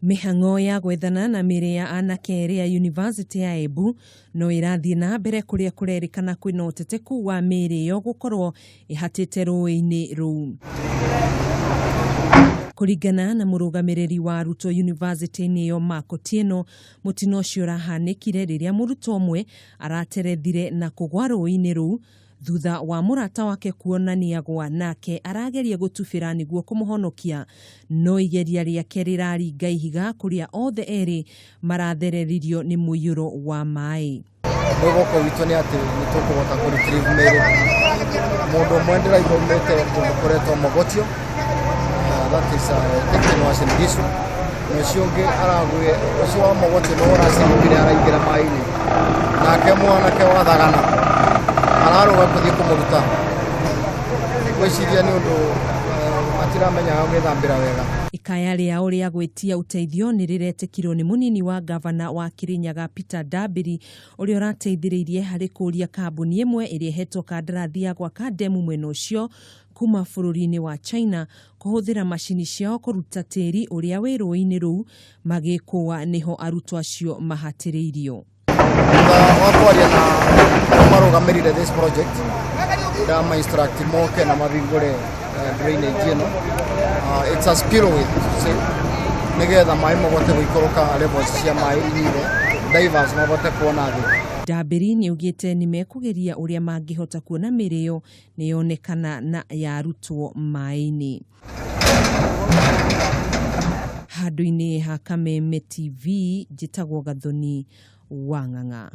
Mĩhang'o ya gwethana na mĩĩrĩ ya anake erĩ a yunivasĩtĩ ya Embu no ĩrathiĩ na mbere kũrĩa kũrerĩkana kwĩna ũteteku wa mĩĩrĩ ĩyo gũkorwo ĩhatĩte rũĩ-inĩ rũu. Kũringana na mũrũgamĩrĩri wa arutwo yunivasĩtĩ-inĩ ĩyo Mark Otieno, mũtino ũcio ũrahanĩkire rĩrĩa mũrutwo ũmwe araterethire na kũgwa rũĩ-inĩ rũu thutha wa mũrata wake kuona nĩagwa nake arageria gũtubĩra nĩguo kũmũhonokia no igeria rĩake rĩraringa ihiga kũrĩa othe erĩ marathereririo nĩ mũiyũro wa maĩ. Mwĩhoko witũ nĩ atĩ nĩ tũkũhota kũ retrieve mĩĩrĩ. Mũndũ ũmwe ndĩraigua aumĩte kũndũ kũretwo Mogotio, that is I think in Uasin Gishu, na ũcio ũngĩ aragũire, ũcio wa Mogotio nĩwe ũracimbire araingĩra maĩ-inĩ. Nake mwanake wa Thagana ararũga kũthiĩ kũmũruta. Ngwĩciria nĩ ũndũ matiramenyaga gwĩthambĩra wega. Ikaya rĩao rĩa gwĩtia ũteithio nĩ rĩretĩkirwo nĩ mũnini wa ngavana wa Kirinyaga Peter Ndambiri ũrĩa ũrateithĩrĩirie harĩ kũũria kambuni ĩmwe ĩrĩa ĩhetwo kandarathi ya gwaka ndemu mwena ũcio kuma bũrũri-inĩ wa China kũhũthĩra macini ciao kũruta tĩri ũrĩa wĩ rũĩ-inĩ rũu magĩkũa nĩho arutwo acio mahatĩrĩirio. Thutha wa kwaria na arĩa marũgamĩrĩire this project ndama instruct moke na mabingũre drainage ĩno. It's a spillway to say nĩgetha maĩ mahote gũikũrũka, levels cia maĩ inyihe, divers mahote kuona thĩ. Ndambĩri nĩaugĩte nĩmekũgeria ũrĩa mangĩhota kuona mĩĩrĩ ĩyo nĩyonekana na yarutwo maĩ-inĩ. Handũ-inĩ ha Kameme TV njĩtagwo Gathoni wa Ng'ang'a.